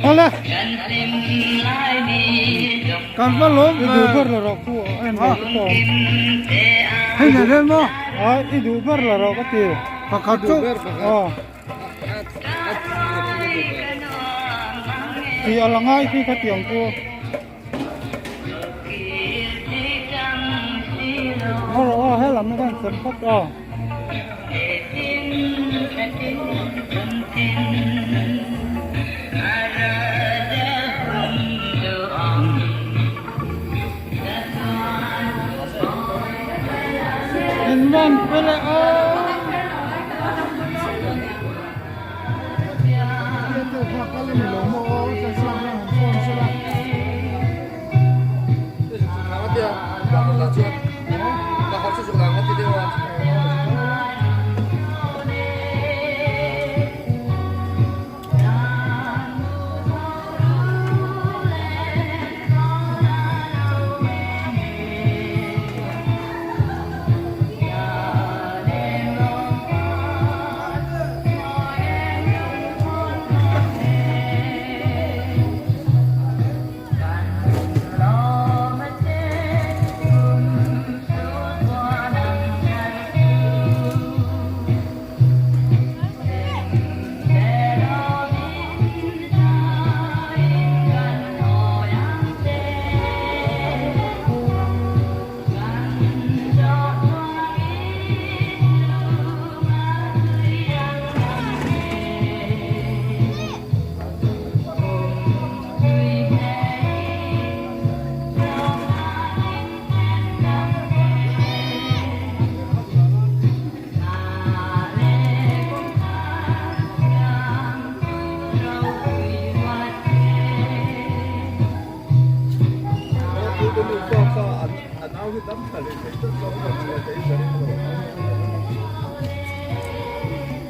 Awle. Kan va lawm I duh ber la rawh khu en lo te pawh. Hei nen hian maw? Ai i duh ber la rawh ka ti. Pakhat chu. Aw. Ti a la ngai khi ka ti ang chu. Ngaw rawh aw helam hi khan sem phawt aw. In man pe leh aw.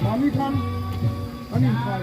Mami khan an inkhai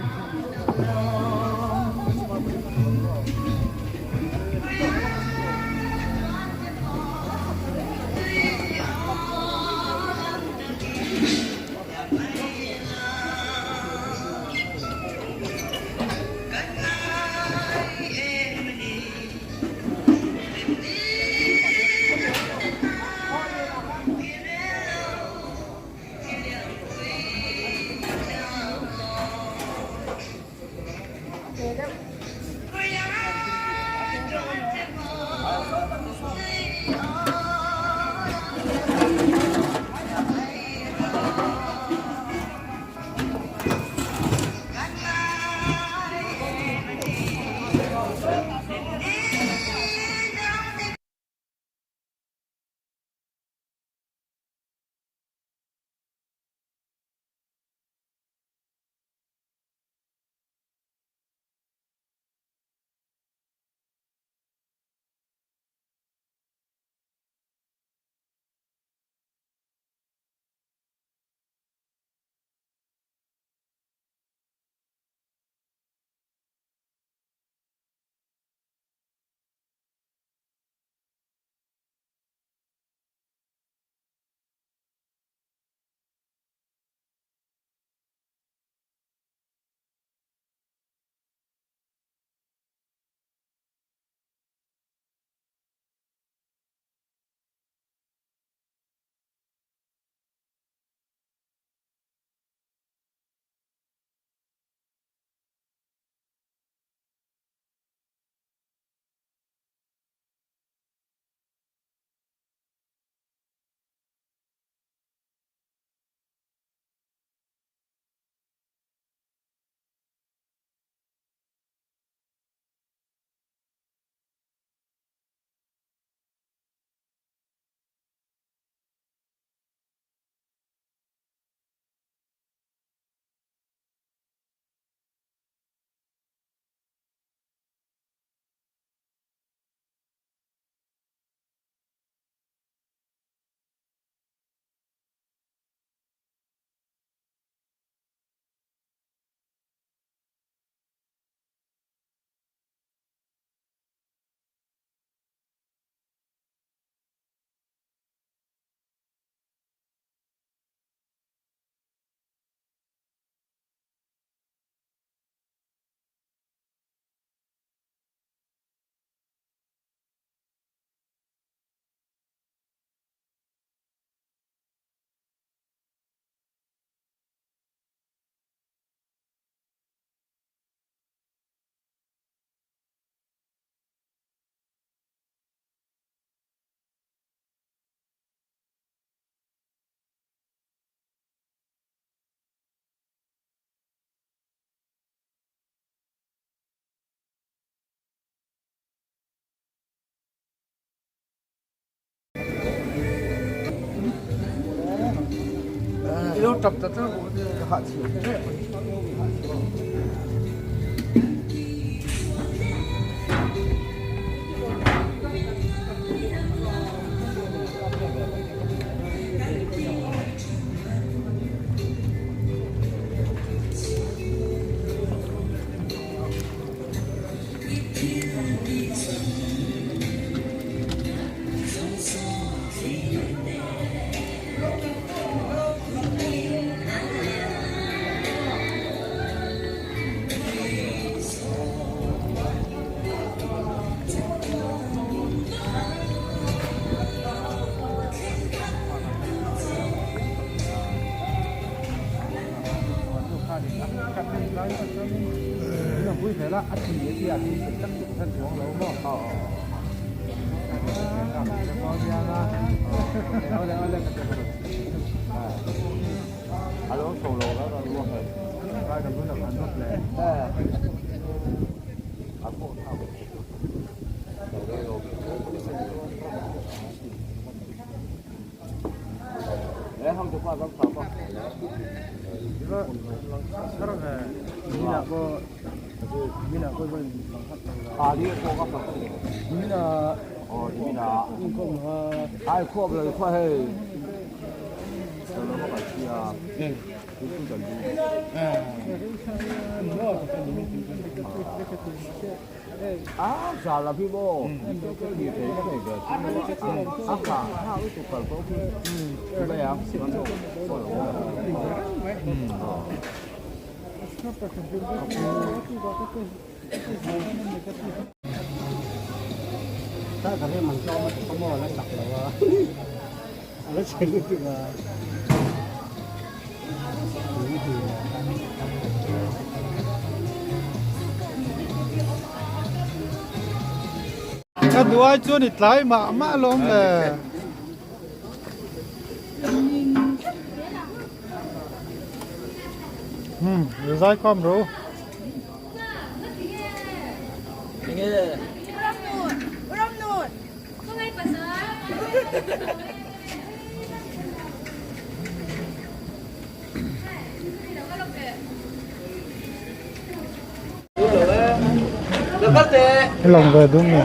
Ka duai chuan i tlai mah mah alawm le. Hmm, zai khawm ru. Lang ve dun nge.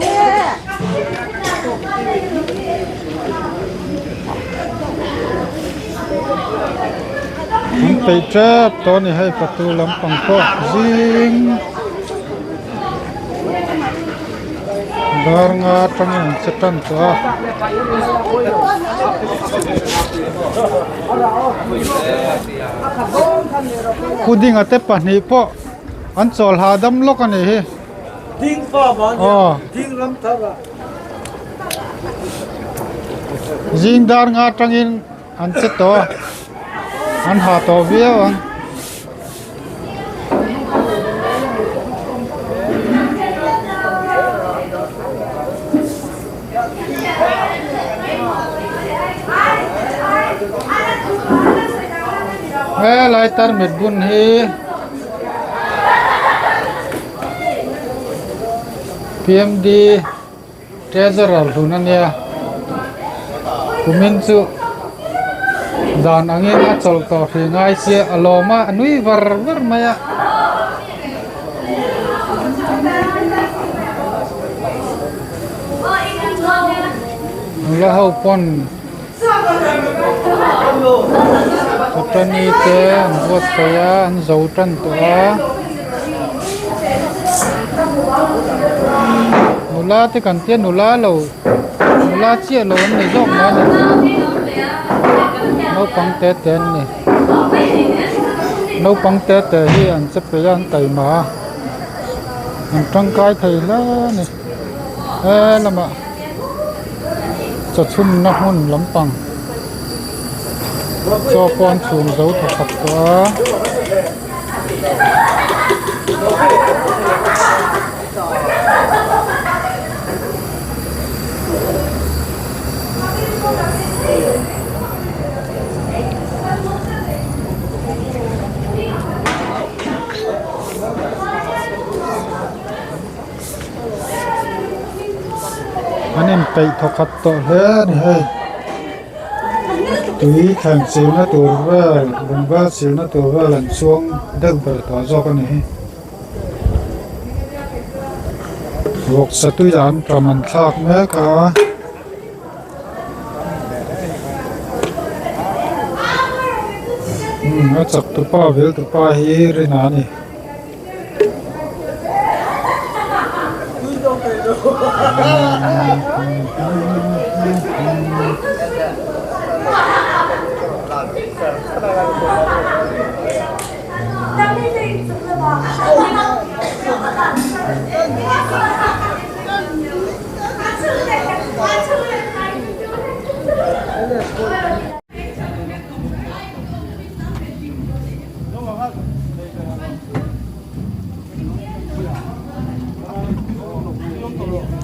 An peih tep tawh a ni hei patu lampang pawh zing dar nga atangin an che tan tawh a. Pudding a te pahnih pawh an chawl hahdam lawk a nih hi. Aw. Zing dar nga atangin an che tawh a an ha tawh viau ang. Helai tarmit bun hi PMD Treasurer hlun a nia kumin chu dan angin a chawlh tawh hrih ngai sia a lawm a a nui var var mai a. Nula ho pawn Patani te an buatsaih a an zo tan tawh a nula te kan tia nula lo nula chiah lo an ni zawk mai a ni naupang te te an ni naupang te te hi an che peih a an taima a an tangkai thei hle a ni he lamah. Chaw chhumna hmun lampang chaw pawh an chhum zo tha khat tawh a. An inpeih thawkhat tawh hle a ni hei. Tui thleng silna tur vel bungbel silna tur vel an chuang deuh ber tawh zawk a ni hi. Vawksa tuiah an ṭam an thlak mek a. A chak tupa vil tupa hi Rina a ni.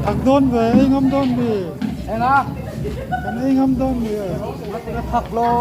Thak dawn ve ei ngam dawn mi kan ei ngam dawn mi Thak lo.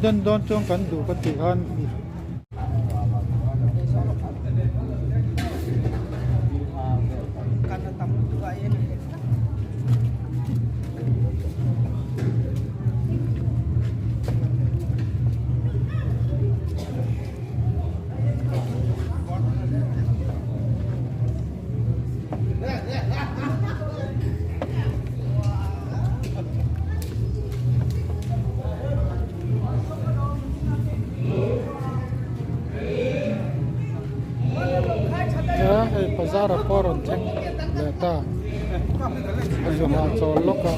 Den dawn chuan kan duh ka tih khan. Hei bazar ah pawh a rawn thleng leh ta a zu hahchawl lawk a.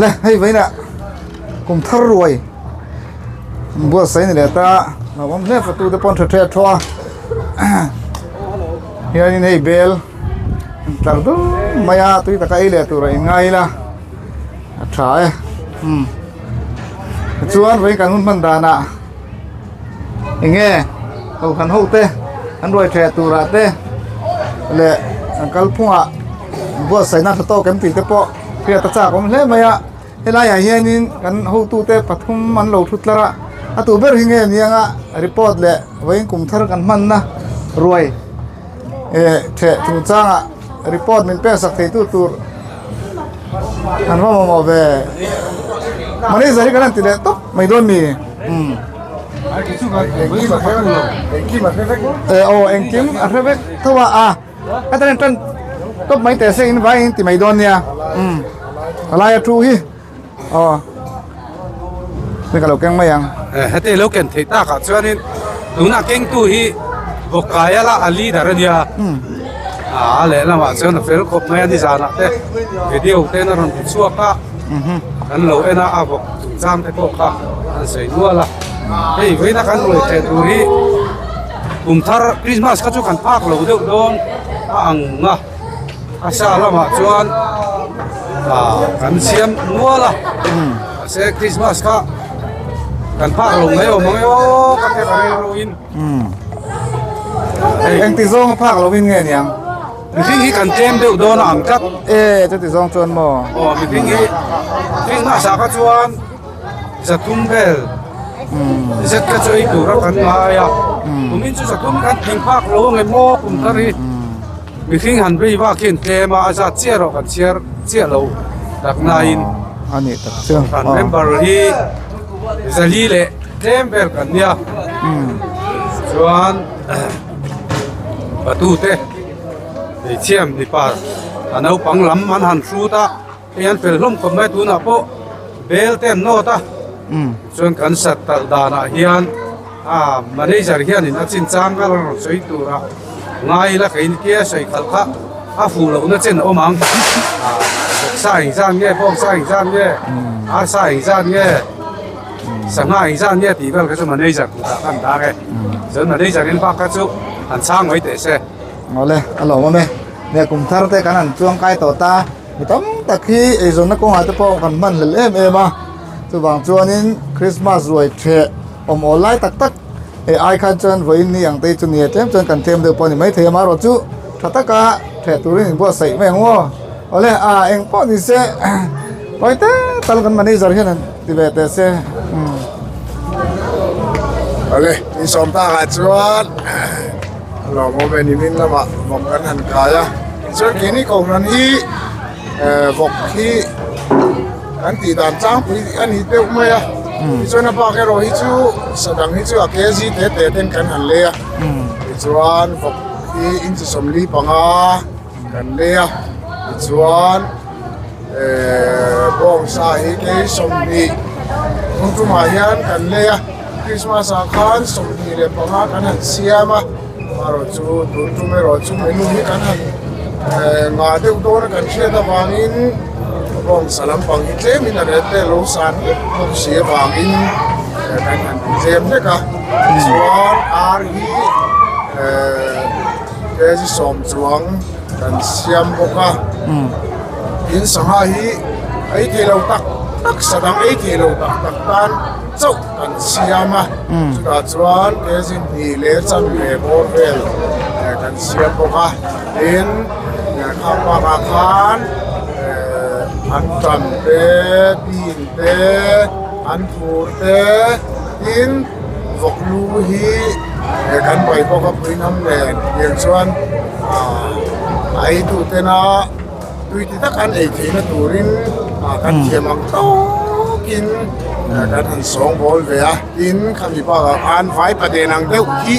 Le hei vawiinah kum thar ruai buatsaih a ni leh ta a awm hle fatu te pawh an tha tha thaw a hianin hei bel an tlar dum mai a tui taka ei leh tur a inngai ila a tha e umm tichuan vawiin kan hun hman danah eng nge kohhran ho te an ruai tha turah te leh an kalphungah buatsaihna tha tawk em tih te pawh hriat a chak awm hle mai a helaiah hianin kan hotute pathum an lo thu tlar a a tu ber hi nge nianga report leh vawiin kum thar kan hmanna ruai eh theh chungchangah report min pek sak thei tu tur an va mamawh ve manager hi kan han ti leh tawp mai dawn mi umm eh aw engkim a hre vek tho a a heta hian tan tawp mai teh se in vai in ti mai dawn nia umm a laia thu hi aw ni ka lo keng mai ang. Heti lo ken theih takah chuanin tuna kengtu hi Bawkkaia la a leader a nia a lehlamah chuan a fel khawp mai a nizanah te video te a rawn ti chhuak a kan lo en a a bawk chungchang te pawh kha an sawi nual a hei vawiina kan ruai theh tur hi kum thar Christmas kha chu kan phak lo deuh dawn a ang a. A sa lamah chuan ah kan siam nual a mahse Christmas kha kan phak lo mai awm ang e aw ka ti ka rilruin hei engti zawng a phak lo in nge niang mihring hi kan tlem deuh dawn a ang tlat e chuti zawng chuan maw aw mihring hi Christmas ah kha chuan zathum vel zet kha chu ei tur a kan ngai a kumin chu zathum kan tling phak lo ang em aw kum thar hi. Mihring han vei vak hian tlem a, a zat chiah erawh kan chhiar chiah lo tak nain a nih tak chu kan member hi zali leh tlem vel kan nia chuan patute hmeichhia mipa a naupang lam an han hrut a hei an fel hlawm khawp mai tunah pawh bel te an nawt a chuan kan sat talh danah hian. A manager hianin a chinchang a rawn sawi tura ngai ila kei ni tia sawi khalh kha a fuh lohna chen a awm ang. Vawksa engzat nge, bawngsa engzat nge, arsa engzat nge, sangha engzat nge tih vel kha chu manager kutah khan dak e. Chuan manager in bak kha chu han chhang mai teh se. Awle, a lawm awm e. Nia kum thar te kan han chuang kai tawh ta. Mi tam tak hi eizawnna kawngah te pawh kan hman hlel em em a. Chuvang chuanin Christmas ruai theh. Awm awl lai tak tak e ai khan chuan vawiin ni ang te hi chu nia tlem chuan kan tlem deuh pawh a ni maithei a amaherawh chu tha taka theh turin in buatsaih mai ang aw awle a eng pawh ni se pawi te tal kan manager hian han ti ve teh se umm. Awle insawm takah chuan a lawmawm e nimin lamah vawk kan han kai a chuan keini kohhran hi vawk hi. Kan tih dan tlangpui a ni deuh mai a tichuan a bak erawh hi chu sadang hi chu a kg te te ten kan han lei a tichuan vawk hi inchi 40 kan lei a tichuan ehh bawngsa hi kei 20 thum tumah hian kan lei a Christmas ah khan 25 kan han siam a amaherawh chu tun tum erawh chu menu hi kan han ehh ngah deuh dawn a kan hriat avangin. Bawngsa lampang hi tlemin a ret te lo san hlek bawk si avangin kan han ti tlem hlek a tichuan ar hi ehh kg 10 chuang kan siam bawk a tin sangha hi ei thei lo tak tak sa dang ei thei lo tak tak tan chauh kan siam a chutah chuan kg 2 leh chanve bawr vel kan siam bawk a. Tin, khang bakah khan an tan te, bean te, an phur te, tin vawk lu hi kan pai bawk a puihnam nen tiang chuan a eitu tena tui ti tak an ei theihna turin kan thiam ang tawkin kan han sawngbawl ve a, tin khami bakah khan vaipaden ang deuh hi.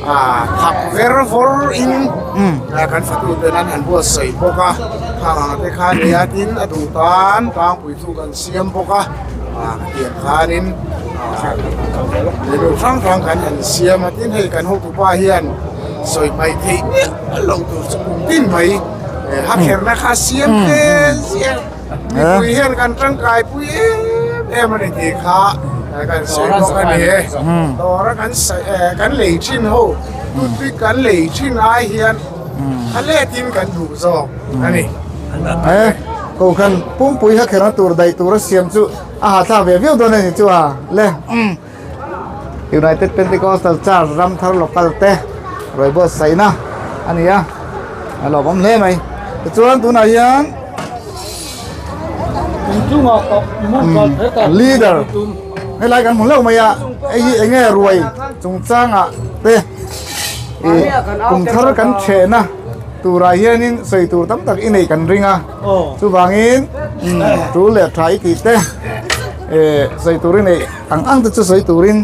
Thak ver vawr in kan fatu ten an han buatsaih bawk a khang ang te kha nia tin a duh tan tlangpui chu kan siam bawk a hetiang khanin menu hrang hrang kan han siam a tin hei kan hotupa hian sawi hmaih theih miah loh tur chu kum tin mai hakherna kha siam hle ziah. Mipui hian kan tangkai pui em em a ni tih kha kan sawi bawk a ni e. Dawra kan kan lei thin ho toothpick kan lei thin ai hian a letin kan duh zawk a ni. E Kohhran pumpui kha kherna tur daih tura siam chu a hahthlak ve viau dawn a ni chu a le. United Pentecostal Church Ramthar Local te rawi buatsaihna a ni a, a lawmawm hle mai. Tichuan tunah hian leader helai kan hmu hlauh mai a, hei hi eng nge ruai chungchangah te ih kum thar kan thehna turah hianin sawi tur tam tak i neih kan ring a, chuvangin tul leh tha i tih te eh sawi tur i neih. Ang ang te chu sawi turin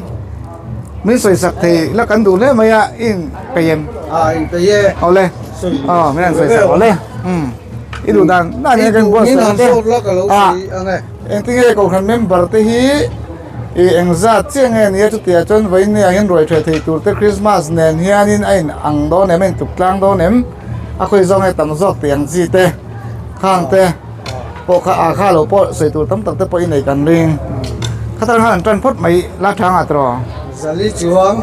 min sawi sak thei la kan duh hle mai a i in peih em? A in peih e. Awle. Aw min han sawi sak awle. Um i duh dan dan hian kan buat sawi te. A engtinge kohhran member te hi i engzat chiah nge nia chutia chuan vawiin nia hian ruai theh thei tur te Christmas nen hianin a in ang dawn em a in tluk tlang dawn em a khawi zawng nge tam zawk tih ang chi te khang te. pawh kha a kha lo pawh sawi tur tam tak te pawh i nei kan ring khatar khan an tan phawt mai la tha nga tawh Zali chuang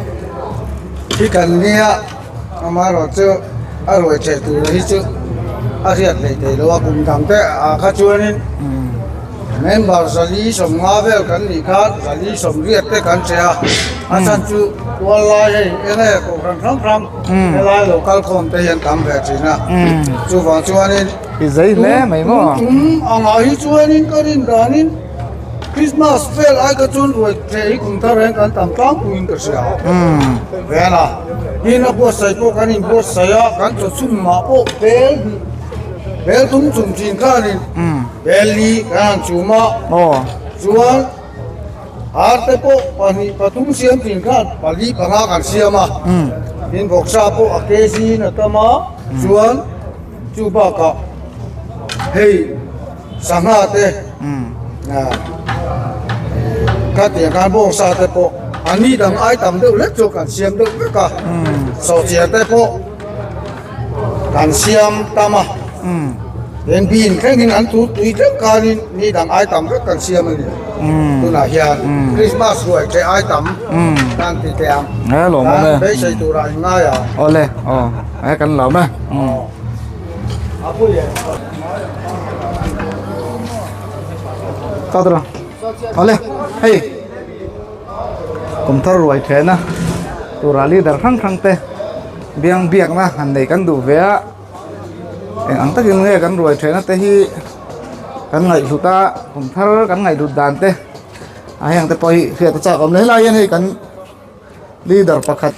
hi kan nia amaherawh chu a ruai theh tur hi chu a hriat hlei thei lo a kum dang te ah kha chuanin member zali sawmnga vel kan nih khan zali sawmriat te kan che a a chhan chu tual lai hei eng nge kohhran hrang hrang helai lo kal khawm te hian tam ve thin a chuvang chuanin. I zei hle mai maw? Tum angah hi chuanin ka rin danin Christmas vel ai ka chuan ruai ṭeh hi kum thar hian kan tam tlangpuiin ka hria. Vel a, tin a buatsaih pawh kan inbuatsaih a, kan chaw chhun mah pawh bel hnih, bel thum chum ṭhin khanin bel li kan han chum a, chuan ar te pawh pahnih pathum siam ṭhin khan pali panga kan siam a, tin vawksa pawh a kg in a tam a, chuan. Chu bakah hei sangha te kha tiang khan bawngsa te pawh a ni dang ai tam deuh hlek chu kan siam deuh vek a sawhchiar te pawh kan siam tam a tin bean thlengin an tut tui thleng khanin ni dang ai tam vek kan siam a ni tunah hian Christmas ruai che ai tam kan ti teh ang kan beisei turah in ngai a. Awle aw. He kan lo me. Sao tao Ole, hei. Kum thar ruai thena tura leader hrang hrang te biang biak na han nei kan duh ve a. Eng ang takin nge kan ruai thena te hi kan ngaihhlut a kum thar kan ngaihhlut dan te a heng te pawh hi hriat a chak awm hle lai hian hei kan leader pakhat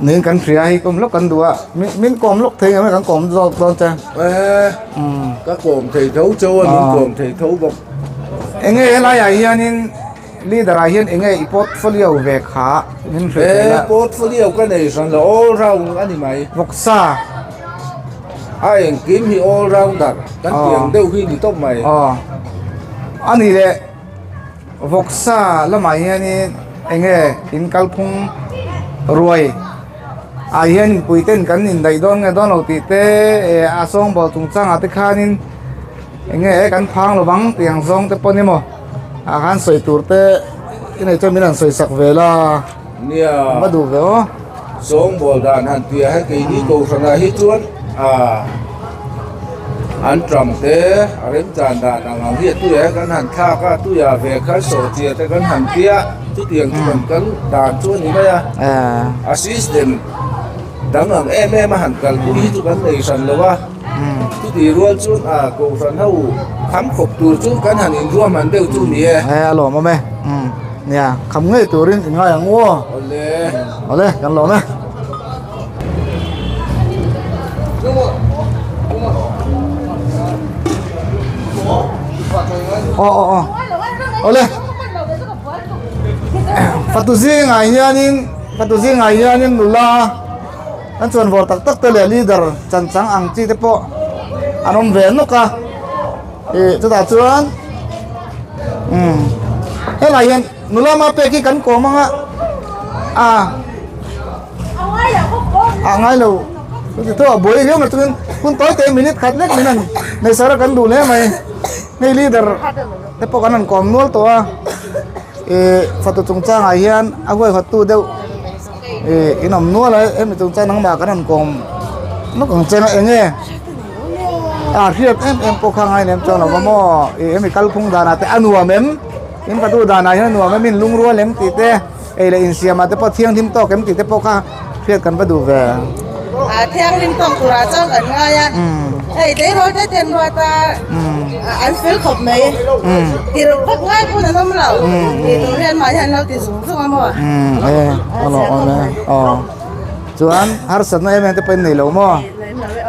niin kan hria hi kawm lawk kan duh a min min kawm lawk thei ang kan kawm zawk dawn che eh ka kawm thei tho chau a min kawm thei tho bawk enge helaiah hianin leader ah hian enge i portfolio ve kha min hrilh thei la eh portfolio ka nei hran lo all round a ni mai vawksa a engkim hi all rounder kan tiang deuh hi ni tawp mai aw a nih leh Vawksa lamah hianin eng nge in kalphung ruai ah hian mipui ten kan indaih dawn nge dawn lo tih te eh a sawngbawl chungchangah te khanin eng nge kan phang lo vang tih ang zawng te pawh ni maw ah khan sawi tur te i nei chuan min han sawi sak ve la Nia va duh ve aw. Sawngbawl dan han tih ah hian keini kohhranah hi chuan ah an ṭam te a remchan dan ang ang hi a tuiah hian kan han thlak a tuiah ve khan sawhchiah te kan han tia chutiang chu kan kal dan chu a ni mai a a system dang ang em em a han kalpui hi chu kan nei hran lo a chutih rual chuan a kohhran ho kham khawp tur chu kan han inruahman deuh chu ni e. A lawmawm e. Nia, kham ngei turin in ngai ang u aw. Awle. Awle, kan lawm e. Aw aw aw. Awle. Fatu zingah hianin fatu zingah hianin nula an chuan vawr tak tak te leh leader chanchang ang chi te pawh an awm ve nawk a. Ih chutah chuan umm helai hian nula ma pek hi kan kawm ang a a a ngai lo chuti tawh a buai viau na chuan hun tawi te minute khat lek min han nei sar a kan duh hle mai. Hei leader te pawh kan rawn kawm nual tawh a ih fatu chungchangah hian a huaihawttu deuh ih in awm nual a hemi chungchang nangmah kan rawn kawm nawk ang che eng nge a hriat em em pawh kha ngai lem chuan lo va maw ih hemi kalphung danah te a nuam em in fatu danah hian a nuam em in lungrual em tih te. Ei leh insiamah te pawh thianghlim tawk em tih te pawh kha hriat kan va duh ve. A thianghlim tawk turah chuan kan ngai a, hei tleirawl te ten ruat a an fel khawp mai, tirh vak ngai pawn an awm lo, tih tur hian mahni an lo ti zung zung a maw? E a lo awm e aw chuan harsatna em em te pawh in nei lo maw?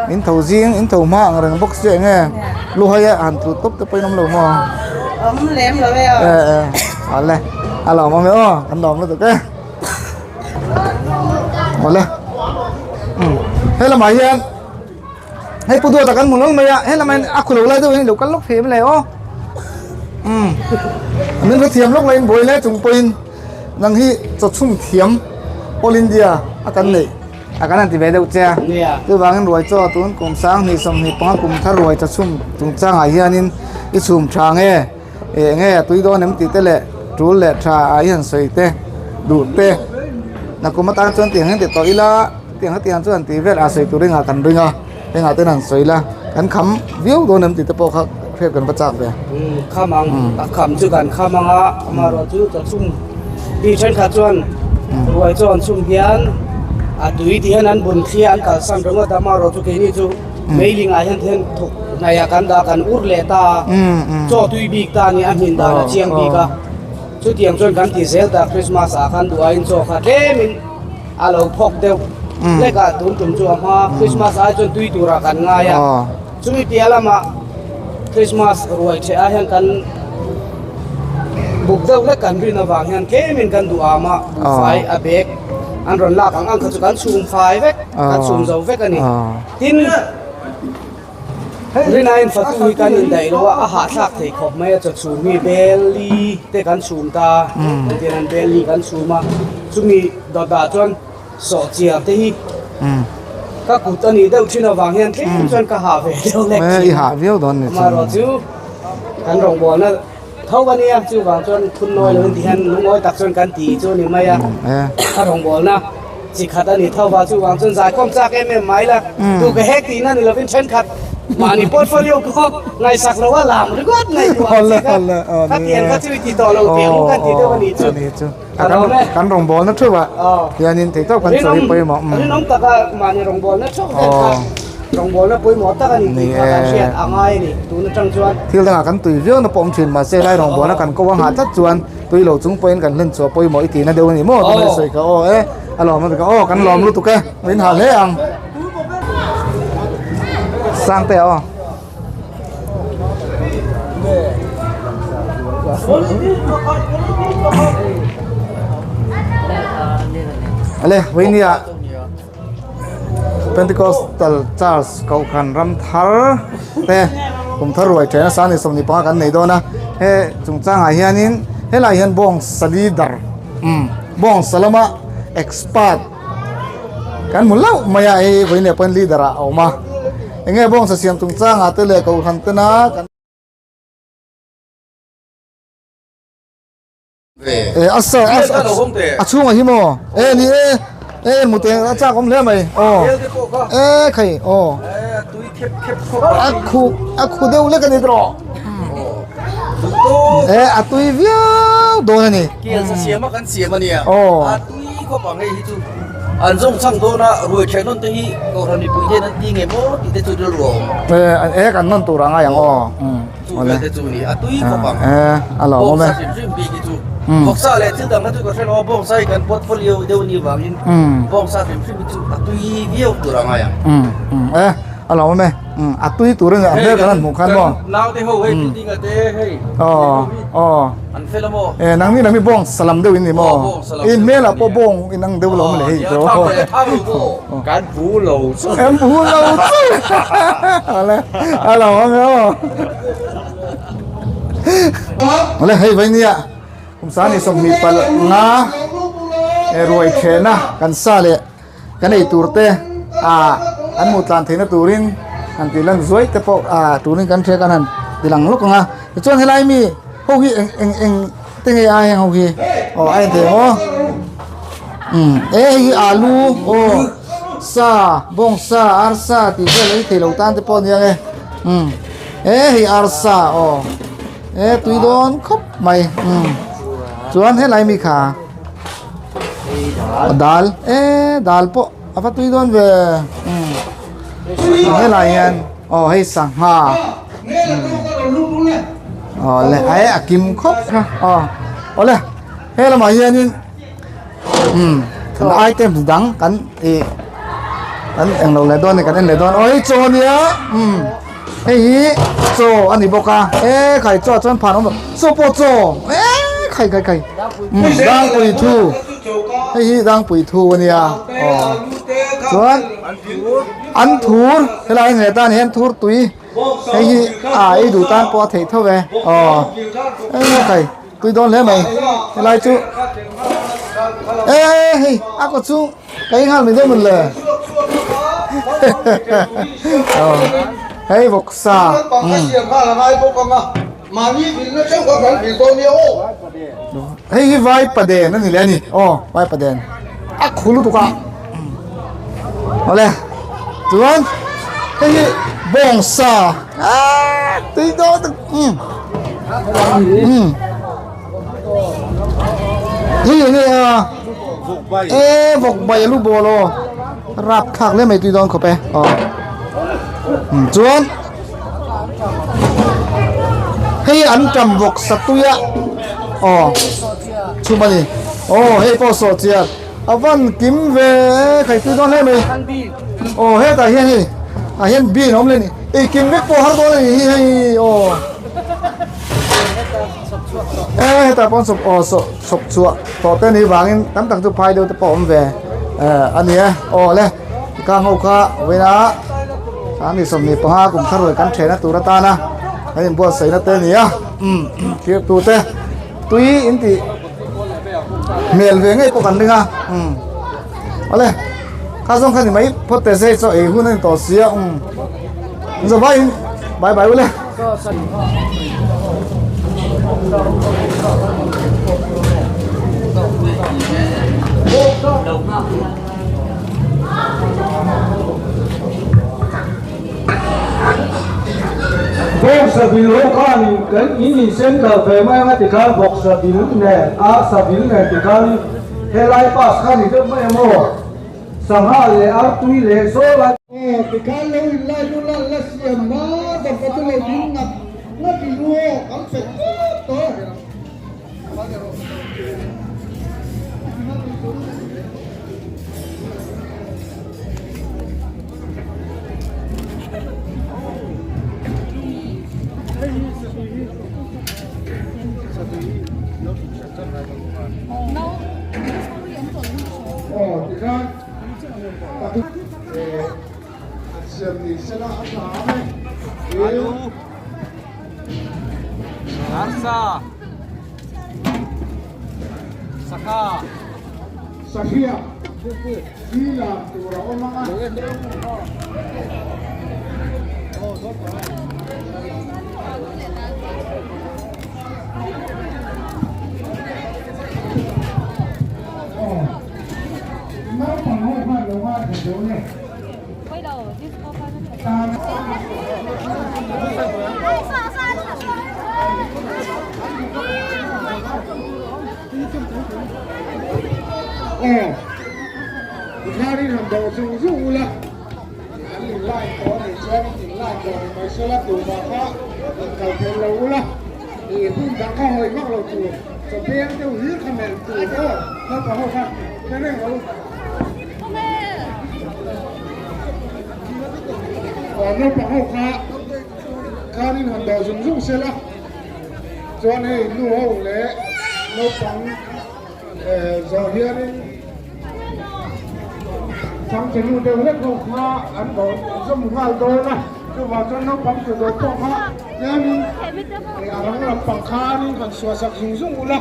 In tho zing in tho hma ang reng bawk sia eng nge luhaia han tlu tawp te pawh in awm lo maw? Awm lem lo e aw. E e awle a lawm awm e aw kan lawm lutuk e awle um he lamah hian hei pu duata kan hmu lawng mai a he lamah hian a khu lo lai deuh hian i lo kal lawk thei em le aw um min hrethiam lawk laiin buai hle chung pawhin nang hi chawchhum thiam all India a kan neih. A kan han ti ve deuh che a, chuvangin ruai chaw tun kum 20 25 kum thar ruai chaw chhum chungchangah hianin i chhum tha nge eh nge a tui dawn em tih te leh tul leh tha ah i han sawi te duh te nakum atan chuan tiang hian ti tawh ila tiang hetiang chuan tih vel ah sawi tur engah kan ring a engah ten han sawi ila kan kham viau dawn em tih te pawh kha hriat kan va chak ve. Kham ang a kham chu kan kham ang a amaherawhchu chaw chhum Mi thenkhat chuan ruai chaw an chhum hian a tui ti hian an bun thlia an kalsan ringawt a, amaherawh chu keini chu meiling ah hian then thawk hnaih ah kan dah kan ur leh ta a, chaw tui bik ta a ni a hmin dan a chiang bik a, chutiang chuan kan ti zel ta Christmas ah khan duh aiin chaw kha tlemin a lo phawk deuh hlek a, tun tum chu a hma Christmas ai chuan tui turah kan ngai a, chumi piah lamah Christmas ruai ṭheh ah hian kan. Buk deuh hlek kan rin avang hian tlemin kan duh am a, buhfai a bag an rawn lak ang ang kha chu kan chhum fai vek, kan chhum zo vek a ni. Tin, rinain fatu hi kan indaih lo a, a hahthlak thei khawp mai a, chaw chhum hi bel li te kan chhum ta, engtin an bel li kan chhum a, chumi dawtah chuan sawhchiar te hi ka kut a nih deuh thin avang hian tlem chuan ka hah ve deuh lek thin. Amaherawh chu kan rawngbawlna tho a nia, chuvang chuan phun nawi lo in ti hian lungawi tak chuan kan ti chu a ni mai a, a rawngbawlna chi khat a ni tho va, chuvang chuan zaikhawm chak em em mai la, tu ka hek tihna ni lovin thenkhat mahni portfolio pawh ngaihsak lo a lam ringawt ngaihtuah ang chi kha, khatiang kha chu i ti tawh lo teh ang kan ti deuh a nih chu. Kan rawngbawlna theuh ah hianin thei tawp kan sawi pawimawh. Rinawm taka mahni rawngbawlna theuh vel kha rawngbawlna pawimawh tak a ni tih kha kan hriat a ngai a ni tun atang chuan. Thil dangah kan tui viau na pawh awm thin mahse lai rawngbawlna kan ko a nghah tlat chuan tui lo chung pawhin kan hlen chhuah pawimawh i tihna deuh a ni maw tuna i sawi kha aw e a lawm lutuk a aw kan lawm lutuk e min ha hle ang. Sangte aw. Ale Vainia Pentecostal Church Kohhran ram thar te kum thar ruai thena sang ni 25 kan nei dawn a he chungchangah hianin helai hian bawng sa leader um bawng sa lama expert Kan hmu hlauh mai a hei vawiin leh pawhin leader ah a awm a eng nge bawngsa siam chungchang ah te leh kohhran ten a kan e a sa a chhungah hi maw e ni e e hmu teh a chak awm hle mai aw e khai aw a khu a khu deuh lek a ni tawh e a tui viau dawn a ni aw. Tui khawp ang hei hi chu an zawng chhang dawn a, ruai ṭhen nawn te hi Kohhran mipui hian an ti nge maw tih te chu rilru a awm. E e kan nawn tur a ngai ang aw. Chu vel te chu ni a tui khawp ang. E a lo awm e. Bawngsa hrim hrim bik hi chu vawksa leh thil dang kha chu ka hre lo a, bawngsa hi kan portfolio deuh a nih vangin bawngsa hrim hrim hi chu a tui viau tur a ngai ang. E a lo awm e. A tui tur a ni a hmel kan han hmuh khan maw. Naute ho hei building a te hei. Aw aw. An fel a maw? E nang ni nang mi bawng salam deuh in ni maw? In hmel ah pawh bawng in ang deuh lo maw le hei tawh. Kan bu lo chu. Kan bu lo chu. Ale a lo awm e aw. Ale hei vai nia kum 25 e ruai thehna kan sa leh Kan ei tur te ah an hmuh tlan theihna turin han tih lan zuai te pawh ah turin kan hria kan han ti lang lawk ang a. Tichuan helai mi ho hi eng eng eng te nge a heng ho hi aw a en thei maw umm e hei hi alu aw sa bawngsa arsa tih vel ei theilo tan te pawh a nia nge umm e hei arsa aw e tui dawn khawp mai umm chuan helai mi kha dal e dal pawh a va tui dawn ve umm helai hian aw hei sangha. Awle a e a kim khawp kha aw awle he lamah hianin umm kan item dang kan ih kan englo leh dawn a ni kan en leh dawn aw hei chaw ania umm hei hi chaw a ni bawk a e khai chaw ah chuan phan a awm lo chaw pawh chaw e khai khai khai umm dangpui thu hei hi dangpui thu ania aw chuan. An thur helai hne tan hian thur tui hei hi a ei duh tan pawh a theih tho ve aw eng kai tui dawn hle mai helai chu e hei a kaw chu ka ei nghal mai dawn mawn le aw hei vawksa hei hi vai paden a ni leh a ni aw vai paden a khu lutuk a awle chuan hei hi bawngsa aaa tui dawn tak umm umm hei eng nge a e vawk bai a lu bawl aw rapthlak hle mai tui dawn khawp e aw chuan. Hei an tam vawk satui a aw chhum a ni aw hei pawh sawh chiar a van kim ve khai tui dawn hle mai aw hetah hian hei ah hian bean a awm leh a ni ei kim vek pawh har dawn a ni hi hei aw e hetah pawh sawp aw sawh chhawp chhuah tawh te ni vangin tam tak chu phai deuh te pawh a awm ve eh a ni e aw le. Kang ho kha vawiina Sangni 25 kum thar leh kan thehna tur atana kan inbuatsaihna te a ni a thirtu te tui in tih hmel ve ngei pawh kan ring a awle kha zawng kha ni mai phawt teh se chaw ei hun a ni tawh si a zavaiin bye bye ule. Bawngsa bil ho khanin kan in in sen kal ve mai anga tikhan bawksa bil nen arsa bil nen tikhanin helai pass kha ni deuh mai ang aw sangha leh artui leh saw lai aw tikhan lo in lai chu la la siam hma dawr kha chu lo ding ngat ngat in u aw kan fet tawp tawh. Arsa Sangha Sahriak hi lam tur a awm ang a. Aw naupang ho khan lo ngaithla dawn e. Aw Tikharin han dawh zung zung ula an in line tawh a nih chuan in line tawh ni mai sela tumah kha in kal phel lo ula ih hun dang kha hawi vak lo tur chaw peng deuh hlir kha melh tur aw naupang ho kha hre reng rawh u. Aw naupang ho kha khanin han dawh zung zung sela chuan hei nu ho leh naupang zawh hianin changchenu deuh hlek ho kha an dawh zawm nghal dawn a chuvang chuan naupang chu dawh pawh kha tlemin a rang lampang khanin han suahsak zung zung ula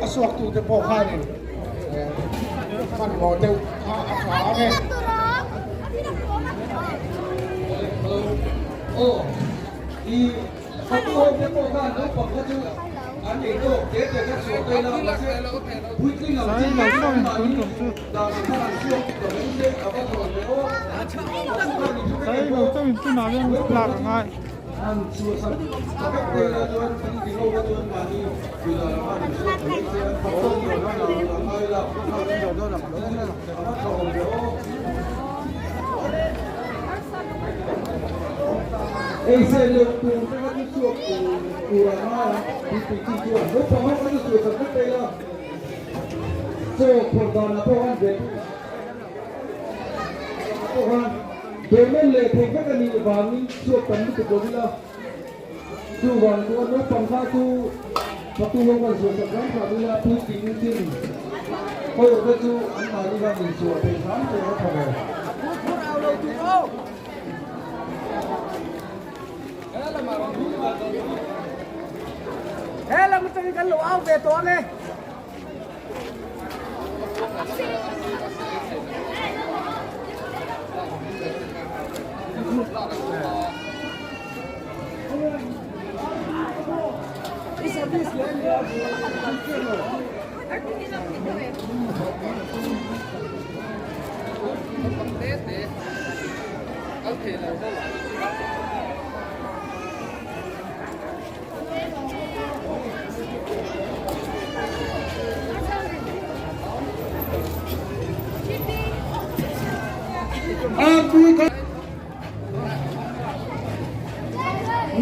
a suaktute pawh khanin. Hmanhmawh deuh kha a tha ang e. Sai lo chauhin tun tum chu Sai lo chauhin tunah hian lak a ngai.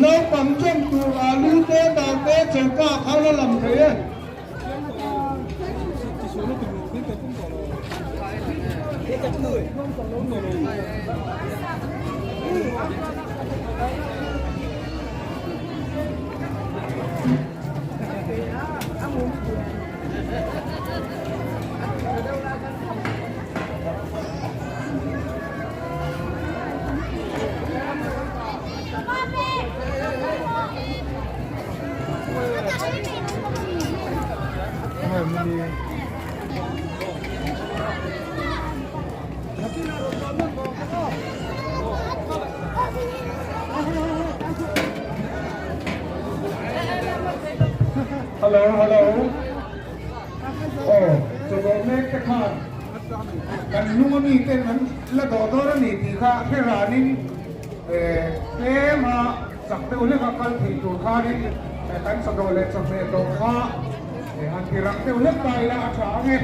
Naupang chawm tur alu te dal te choka a khar la lam thei e. Hello hello aw chawlh mek te khan kan hnung ami ten an la dawh dawn a ni tih kha hre ranin tlem a chak deuh hlek a kal thei tur khanin kan chawdawh leh chawhmeh dawh kha han ti rang deuh hlek ta ila a tha ang e.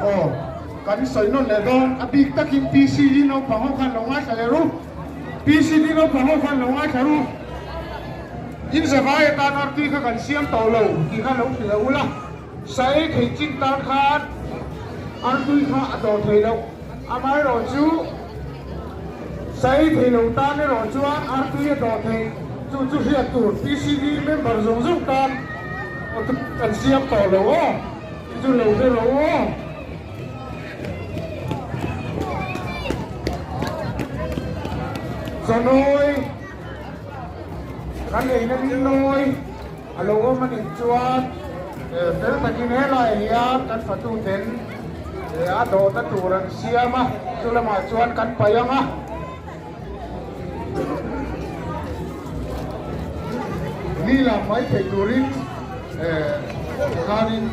Aw, kan sawi nawn leh dawn, a bik takin PCD naupang ho khan lo ngaithla leh ru, PCD naupang ho khan lo ngaithla ru, in zavai atan artui kha kan siam tawh lo tih kha lo hrilh a ula, sa ei thei chin tan khan artui kha a dawh thei loh, amaherawhchu Sa ei thei lo tan erawh chuan artui a dawh theih chu chu hriat tur PCD member zawng zawng tan kan siam tawh lo aw chu chu lo hre rawh u aw. Chawnawi kan eina linawi a lo awm a nih chuan fel takin helaiah hian kan fatuten a dawhna tur an siam a, chu lamah chuan kan paih ang a. Ni lam mai thei turin khanin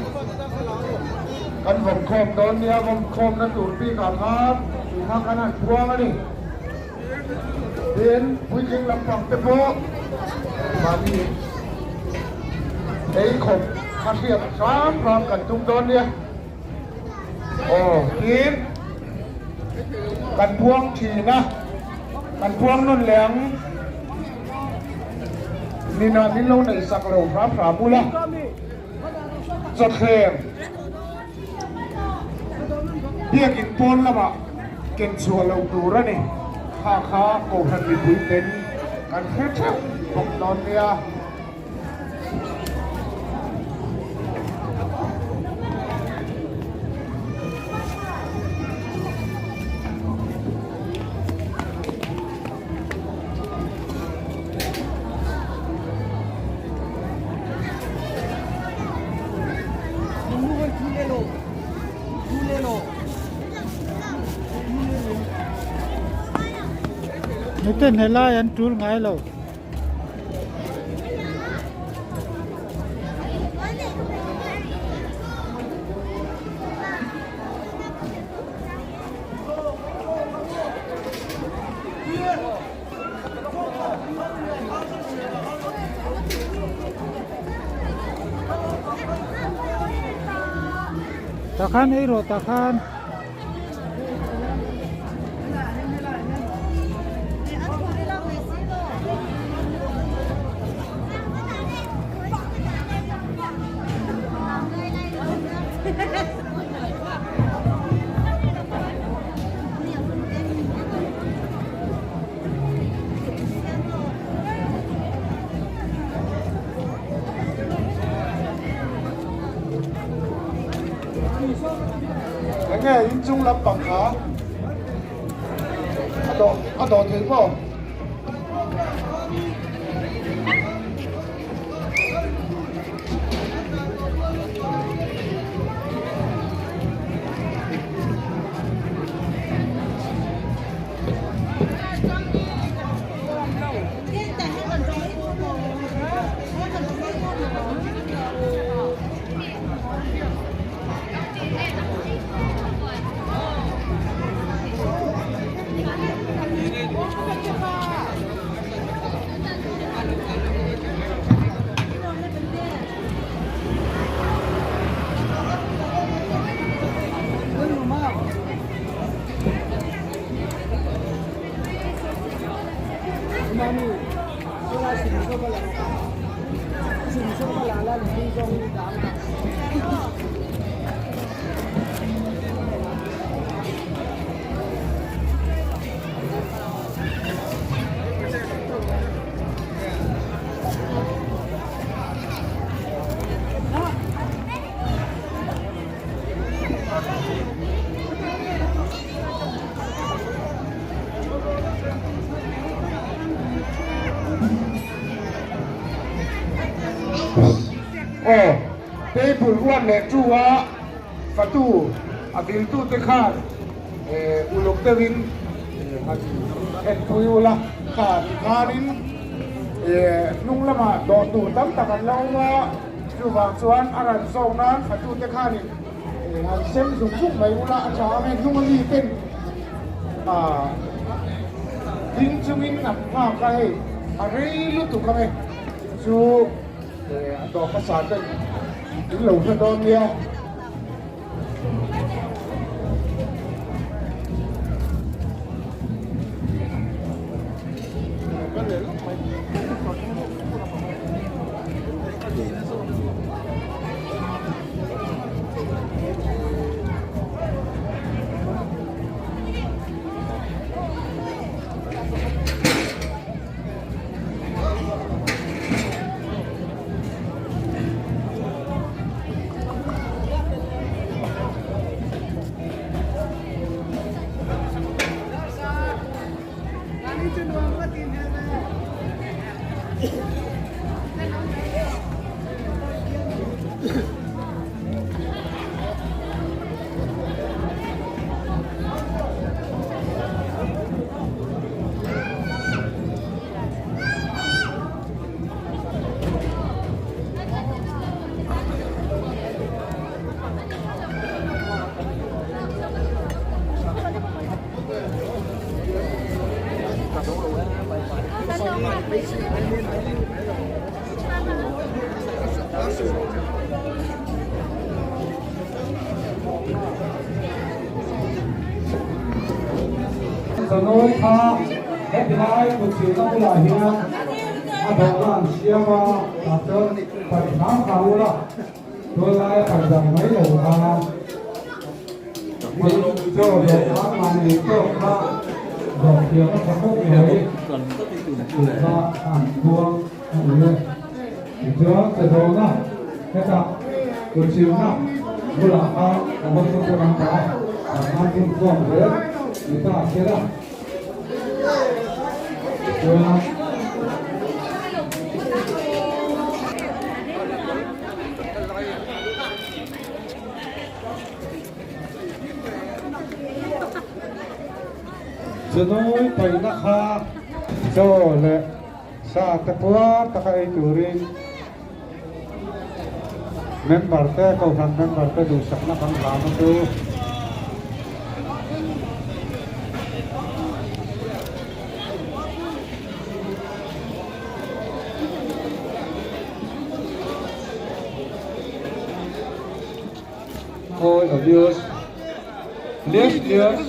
kan vawm khawm dawn nia, vawm khawmna tur bikah khan tih kha kan han phuang a ni. Tin, puitling lampang te pawh mahni ei khawp kha hriat hram hram kan tum dawn nia. Aw, tin, kan puang thin a, kan puang nawn leh ang. Ninah min lo neih sak lo hram hram ula, chawthleng biakin pawn lamah ken chhuah lo tur a ni. Kha kha Kohhran mipui ten kan hre theuh bawk dawn nia. Miten helai an tul ngai lo. Tah khan ei rawh tah khan. Enge inchung lampang kha a dawh a dawh thei maw? Aw, table uan leh tu a fatu a viltu te khan uluk deuhin han enpui ula kha tikhanin hnung lamah dawh tur tam tak an la awm a, chuvang chuan a ran zawk nan fatu te khanin han sem zung zung mai ula a tha ang e, hnung ami ten ding chungin an nghak a hei a rei lutuk ang e chu a dawh hmasa ten in lo hre dawn nia. Zanawi kha heti lai kutchhilna bulah hian a dawhna an siam a, tah chuan paih hram hram ula, tunlai a paih dang mai lo kha chaw dawhkan mahni tawk kha dawh thiam a tha khawp mai tih kha an khuang a ni e. Tichuan che dawhna hetah kutchhilna bulah khan a va sawn dawn ang ta a, tah khan inkhawm zel ni ta se la. Tichuan. Zanawi paihna kha. Chaw leh sa te puar taka ei turin member te kohhran member te duhsakna kan hlan a chu. All abuse. Lias lias.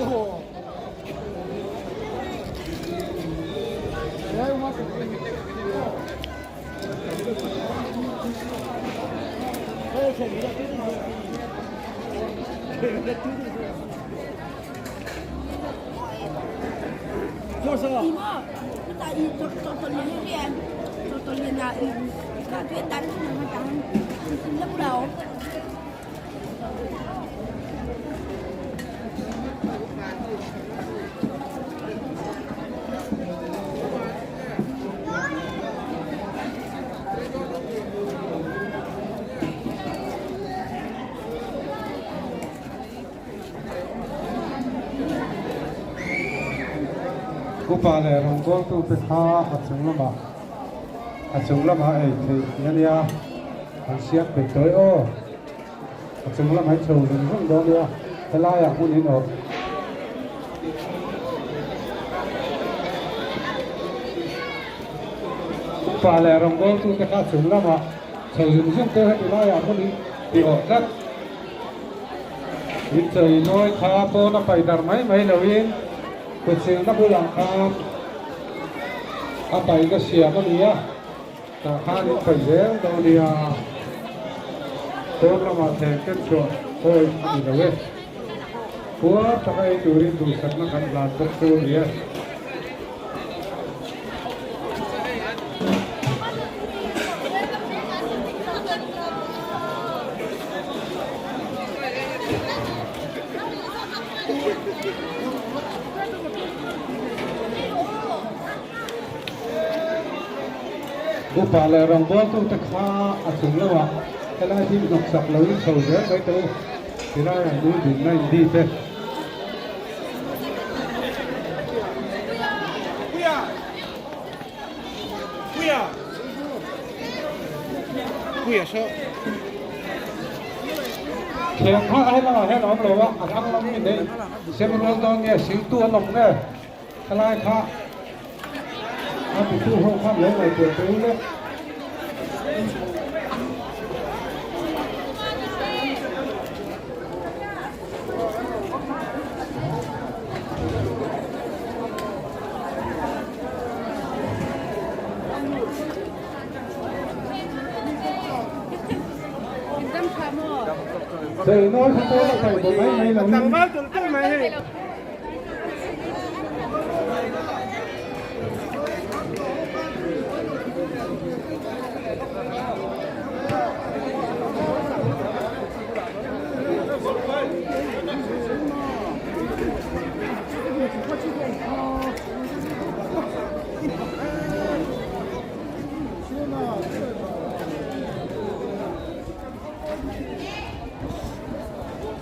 Upa leh rawngbawltute kha a chung lamah a chung lamah ei theih tih a nia an siam peih tawh e aw a chung lamah hi chho zung zung dawn nia helaiah hmun in awm. Upa leh rawngbawltute kha a chung lamah chho zung zung te heti laiah hmun in ti awh tlat. In chei nawi kha pawn a pai dar mai mai loin kut silna bulah khan a paihna siam a ni a, tah khan in paih zel dawn nia. Pawn lamah thleng ken chhuah hawi a ni lo e. Puar taka ei turin duhsakna kan hlan bawk chu a ni e. Upa leh rawngbawltute kha a chung lamah helai hi hnawksak loin chho zel mai teh u, tilaiah nui dinna in bik e. Thiam kha a helamah hian a awm lo a, a thlang lam mi nei sem rual dawn nge siltu an awm nge helai kha a titu ho khan lo ngaihtuah teh u le.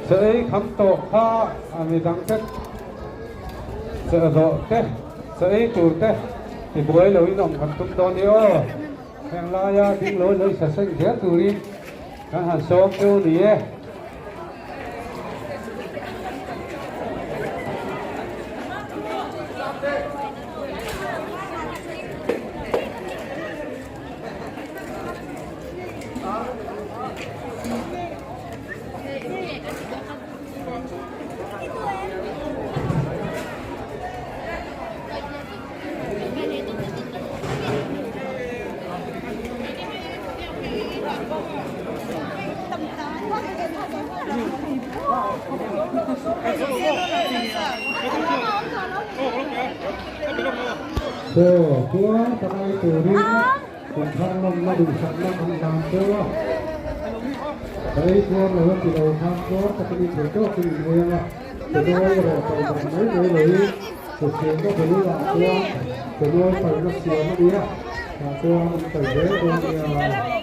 Chaw ei kham tawh kha a midang te chaw zawh te chaw ei tur te tibuai lo in awm kan tum dawn ni aw. Heng laia ding lo lei sa seng zel turin kan han sawm deuh a ni e. Chaw chuan pakai turin kum thar lawmna duhsakna kan hlan deuh a, ka ei chuan lo a ti lo khan chuan ka tih thei tawkin in ei ang a, chaw erawh paih dan mai mai loin. Hruhrialna bul ah chuan chaw paihna siam a ni a, tah chuan an paih zel dawn nia.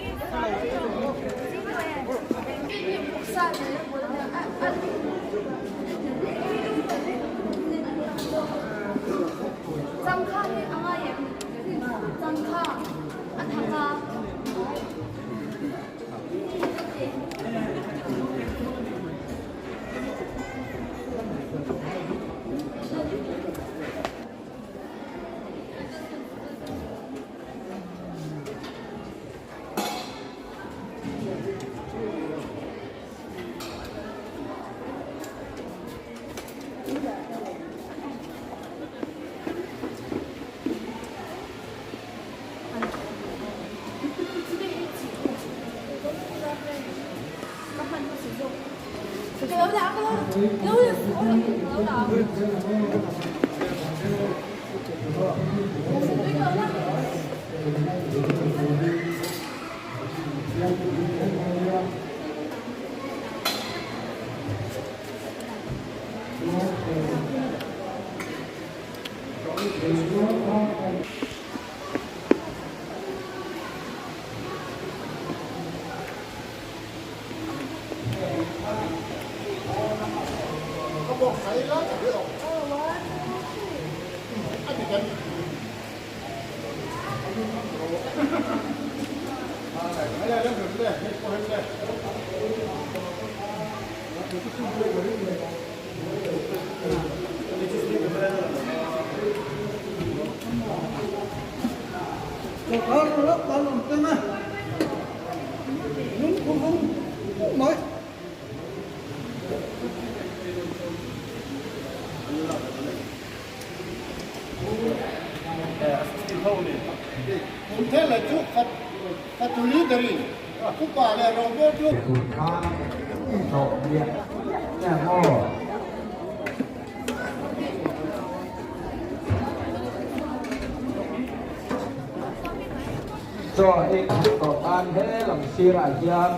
Chaw ei khat tawh tan he lam sirah hian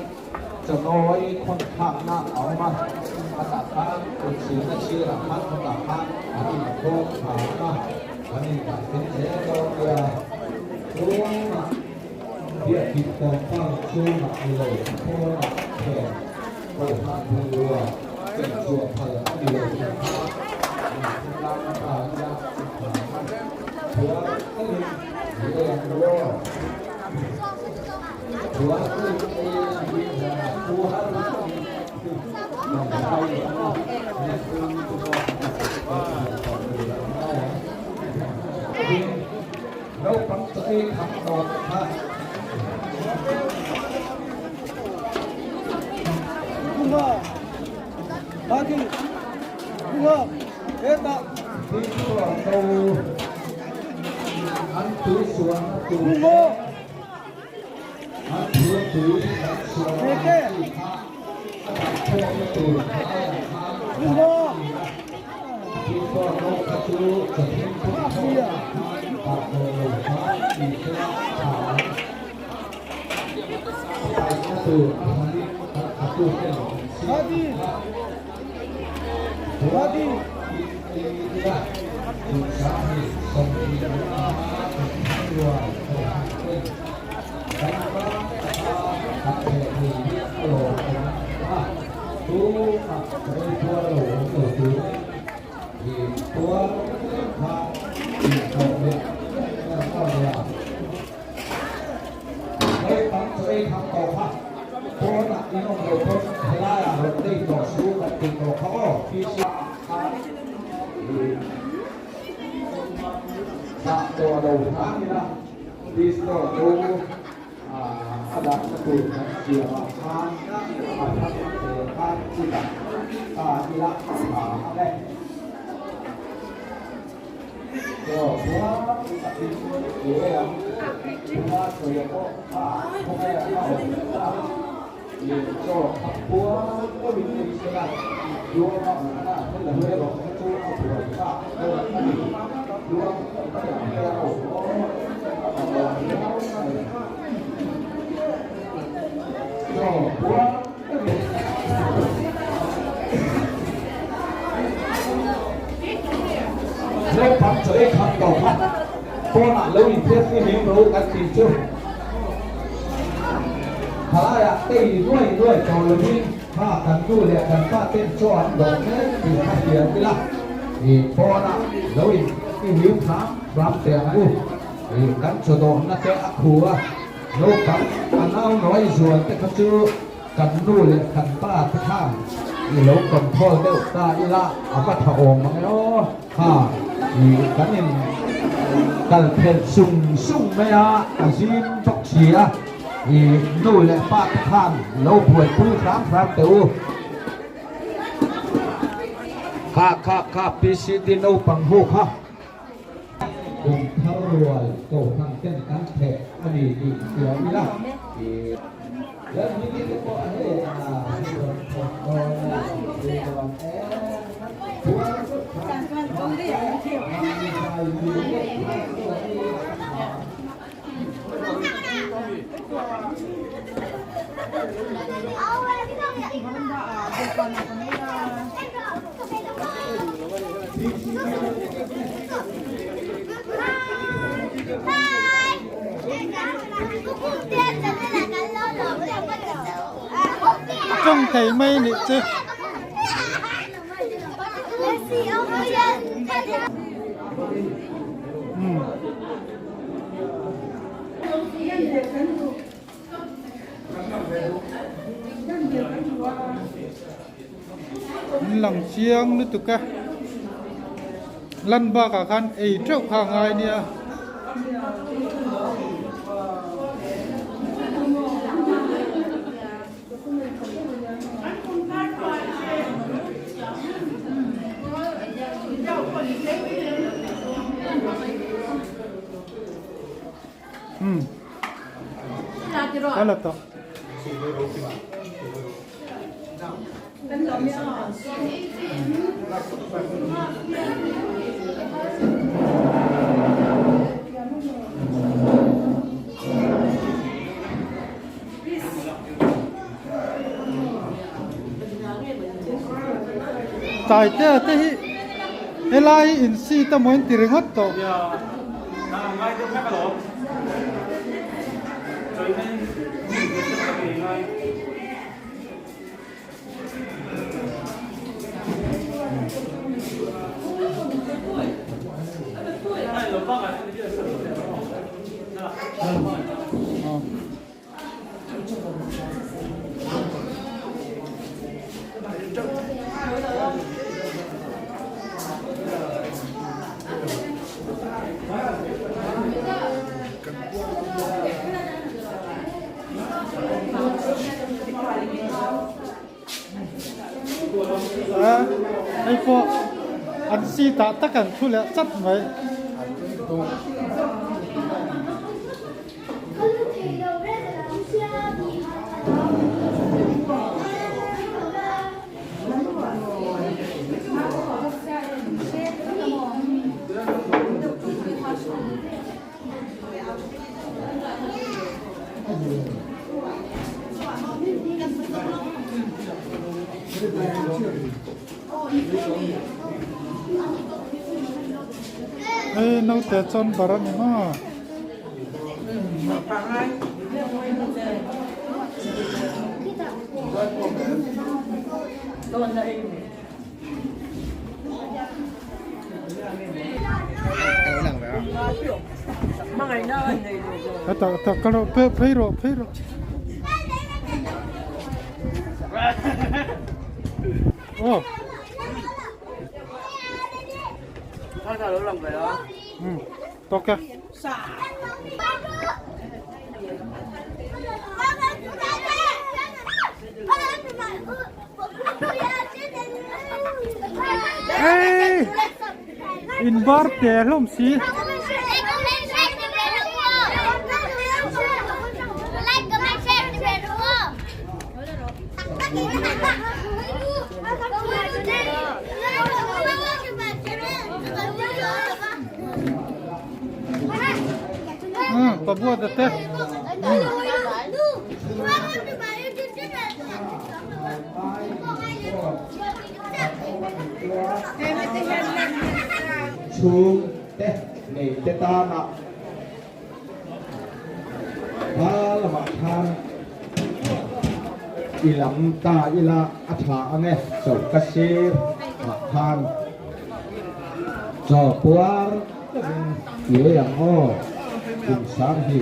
chanawi khawn thlakna a awm a, a tah khan kut silna sirah khan khawtah khan an inkhawm tha a, an indah fel zel dawn nia. Chungah biakinn compound chungah ni lo pawnah thlen kohhran bungrua ken chhuah phal a ni lo tih kha an khawtlang ta ila a tha a, chuan takin ni ei ang ru aw. Chuan takin ei ang zanah thu har takin kan hai ang a, mihring chu pawh a tawh tur a ngai ang. Tin, naupang chaw ei kham tawh te kha. An tui sualna tur te, an thur tui an sual ang chi kha a dah khawmna tur helaiah khan dah a ni a. Tihtuah no kha chu chawthim phun khawmna khan dah tawh lo kha tih sela tha ang. A paihna tur a hranin kan khatuten an siam ang kha. Chuan in ei ila chungchang hi 25 kum thang rual kohhran ten kan tan taka kan theh thei hi a lawm awm a, tumah ka ei puar lo awm lo turin i puar mek kha tihhlawh leh em em nia. Naupang chu ei tham tawh kha, pawnah in awm lo pawn helaiah rawn nei tawh su kan tih tawh kha aw PC ah khan i dah tawh lo hram ila bistro chu a dahna tur kan siam ah khan a thar te khan i dah ta ila a tha ang e. Naupang chaw ei kham tawh kha pawnah lo infiam hi hlim ro kan tih chu thalaiah tei nuai nuai tawh lovin kha kan nu leh kan pa ten chaw an dawh mek tih kha hria ila ih pawnah lo in i hlim hram hram teh ang u ih kan chaw dawhna te a khu a. Naupang a nau nawi zual te kha chu kan nu leh kan pa te khan i lo control deuh ta ila a va tha awm ang e aw. Ha, i kan in kal phelh sung sung mai a, a zim bawk si a. I nu leh pa te khan lo buaipui hram hram teh u. Kha kha kha PCD naupang ho kha. Kum thar rual kohhran ten kan theh a ni tih hria ila. Lalhmingin te pawh hei a rawn thawk dawn a, pui dawn em. Tawng thei mai nih chu. An lang chiang lutuk a lan bakah khan ei teuh kha a ngai nia. Umm ka la tawh. Taitea te hi helai hi in seat emaw in ti ringawt tawh. Hei pawh an seat ah tak an thu leh chat mai. Hei naute chuan bar a ni maw. Phei rawh phei rawh. Aw. Tawk e. Hey! In bar te hlawm si. Pabuat te. Chhung te nei te tana hma lamah khan i lam ta ila a tha ang e choka sir ah khan chaw puar takin i ei ang aw kum 25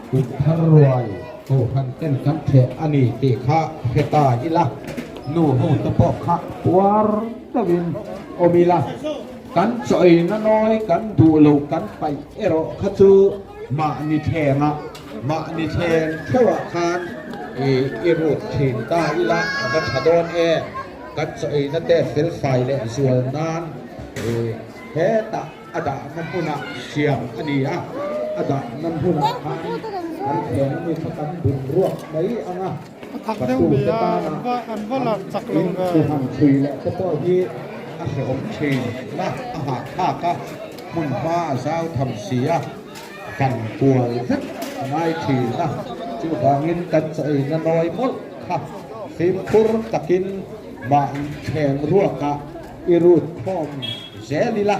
kum thar ruai kohhran ten kan theh a ni tih kha hre ta ila nu ho te pawh kha puar takin awm ila kan chaw ei na nawi kan duh loh kan paih erawh kha chu. Mahni thlengah, mahni thleng theuhah khan i rut thin ta ila a va tha dawn em? Kan chaw eina te felfai leh zual nan hetah a dahna hmunah siam a ni a, a dahna hmunah khan kan thleng mi kha kan bun ruak mai ang a, patute tana in thuhang chhui leh te pawh hi a hrehawm thin na a hahthlak a. Hmun hma a zau tham si a, kan kual vek a ngai thin a, chuvangin kan chaw eina nawi mawlh kha fimkhur takin mahni thleng ruakah i rut khawm zel ila.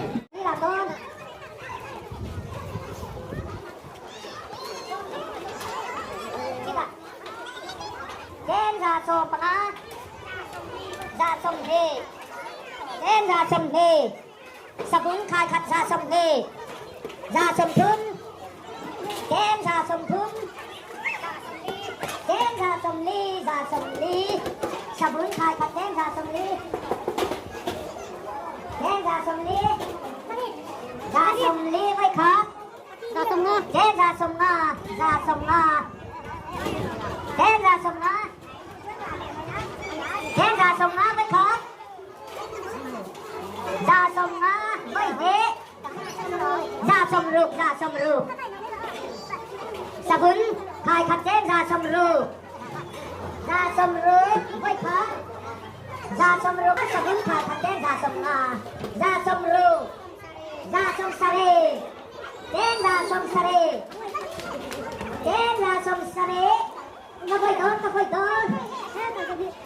Savun khai khat 20 130 kem 130 kem 140 140 savun khai khat kem 140 kem 140 140 voi khat kem 150 150 kem 150 kem 150 voi khat 150 voi hnih 160 160 savun khai khat chen 160 160 voi khat 160 savun khai khat chen 150 160 170 chen 170 chen 170 Ka voi dawn, ka voi dawn.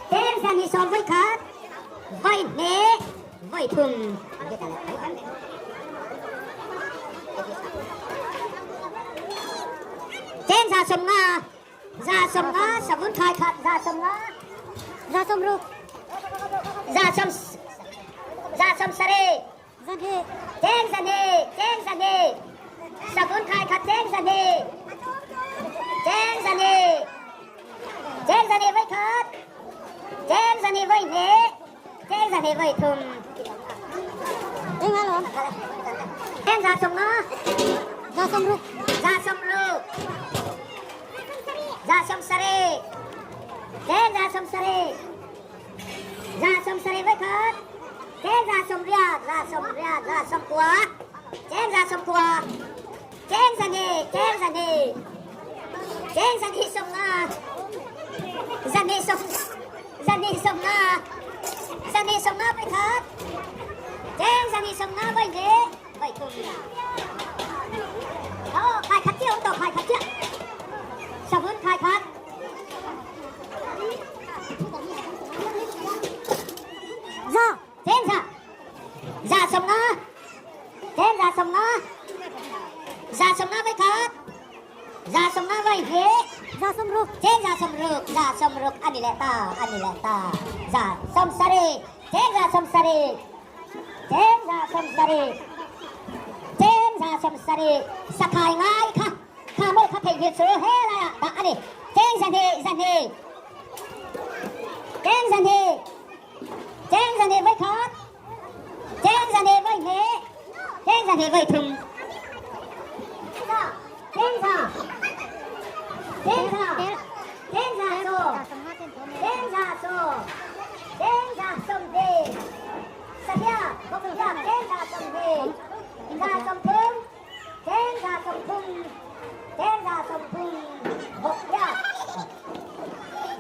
Tlem zan hi sawm voi khat, voi hnih, voi thum. Tlem 150, 150, savun khai khat, 150, 160, 100, 170. Cheng 200, cheng 200, savun khai khat cheng 200, cheng 200, cheng 200 voi khat, cheng 200 voi hnih, cheng 200 voi thum. Cheng 150, 160, 170, cheng 170. 170 voi khat, cheng 180, 180, 190, cheng 190, cheng 200, cheng 200, cheng 250, 250, 250, 250 voi khat, cheng 250 voi hnih, voi thum. Aw, khai khat chiah awm tawh, khai khat chiah. Savun khai khat. Za, cheng za, 150, cheng 150, 150 voi khat, 150 voi hnih, 160, cheng 160, 160 a ni leh ta, a ni leh ta, 170, cheng 170, cheng 170, cheng 170, sakhai ngai kha. Kha mawlh kha theihnghilh chu helai ah dah a ni. Cheng 200, 200, cheng 200, cheng 200 voi khat, cheng 200 voi hnih, cheng 200 voi thum. Cheng za, cheng za, cheng za chaw, cheng za chaw, cheng 120, sahia, bawk hia, cheng 120, 130, Cheng 130, cheng 130, bawk hian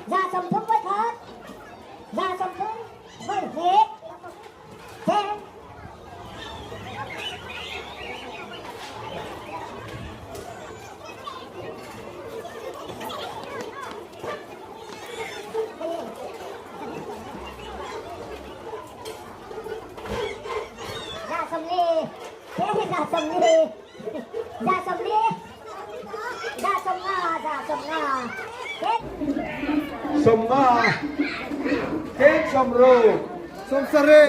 130 voi khat, 130 voi hnih, cheng. 140, 140, 140, 150, 150. 50, cheng 60, 70,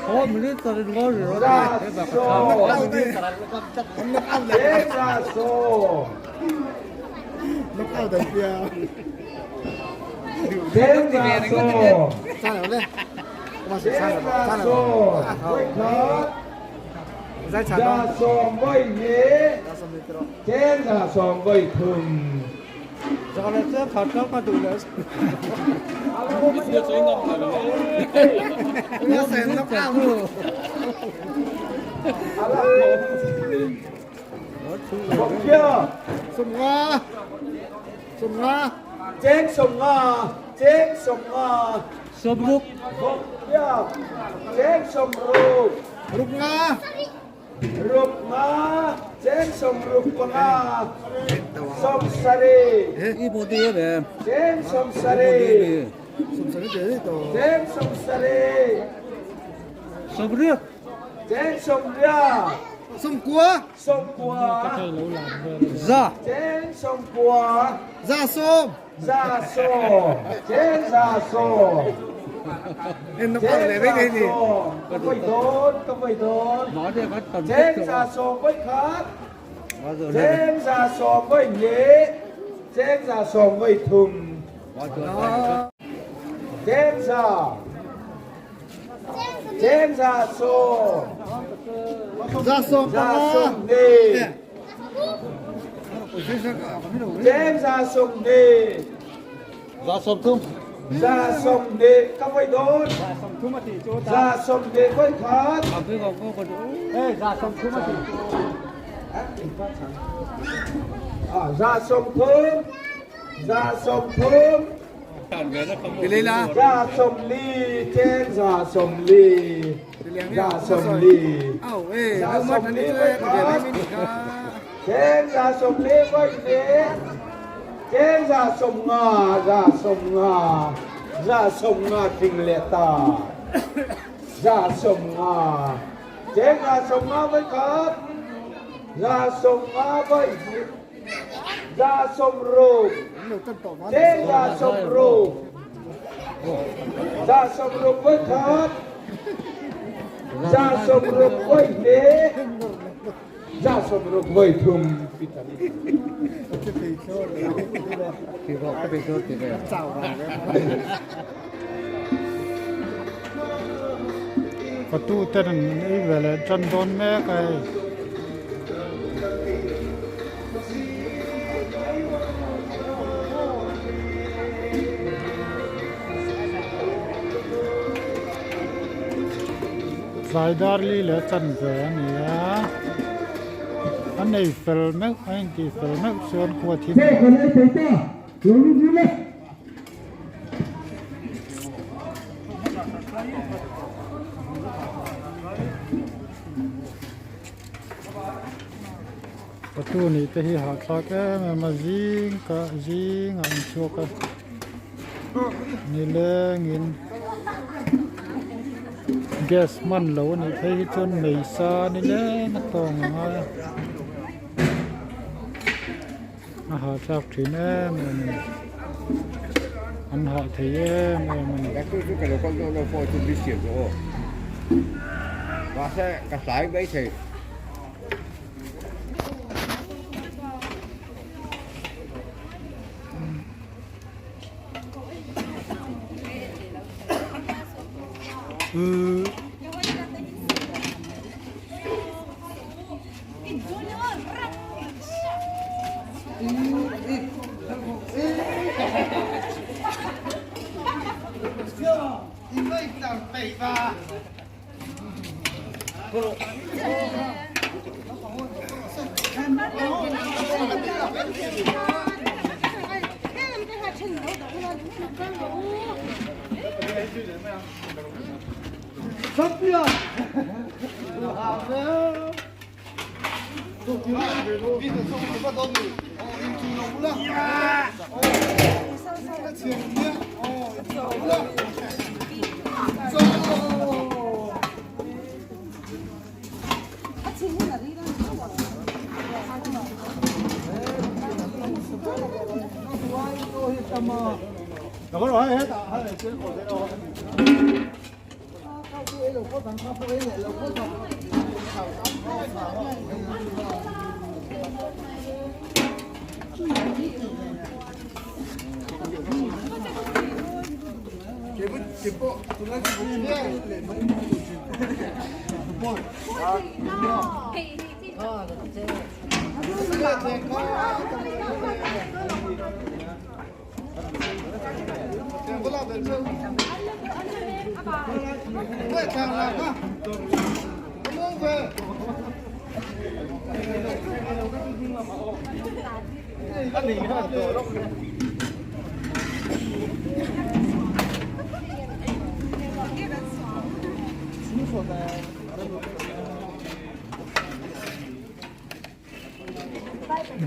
cheng 80, cheng 90, 100, cheng 100, cheng 100, 100, cheng 100. Cheng za sawm. Cheng za sawm vawi khat. Za sawm vawi hnih. Cheng za sawm vawi thum. Cheng 50, cheng 50. 60. Cheng 60. Ruk nga. Ruk nga, cheng 65, 70. Cheng 70. Cheng 70. Cheng 80. 90. Za. Cheng 90. Za sawm. Za sawm. Cheng za sawm. Cheng za sawm. Ka vawi dawn, ka vawi dawn. Cheng za sawm vawi khat. Cheng za sawm vawi hnih. Cheng za sawm vawi thum. Cheng za. Cheng za sawm. Za sawm Za 20. Cheng za 20. Za 30. Za 20 ka vawi dawn. Za 20 vawi khat. Za 30 a tih chu. Za 30. Za 30. Za 40, cheng za 40, za 40, za 40 vawi khat, cheng za 40 vawi hnih, cheng za 50, za 50, za 50 tling leh ta, za 50, cheng za 50 vawi khat, za 50 vawi hnih. Za 60, cheng za 60, za 60 vawi khat, za 60 vawi hnih, za 60 vawi thum. Fatu ten an ei ve leh tan dawn mek a hei. Tlai dar li leh chanve a ni a, an ei fel meuh a intih fel meuh chuan khua thim Patu nih te hi hahthlak em em a zing ka zing ah an chhuak a nilengin gas hman lo a nih phei hi chuan mei sa nileng a tawng a ngai a a hahthlak thin em em a ni an hah thei em em a ni.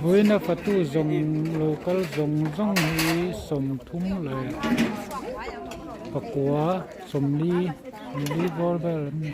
Vawiina fatu zawng lo kal zawng zawng hi sawmthum leh pakua sawmli sawmli bawr vel an ni.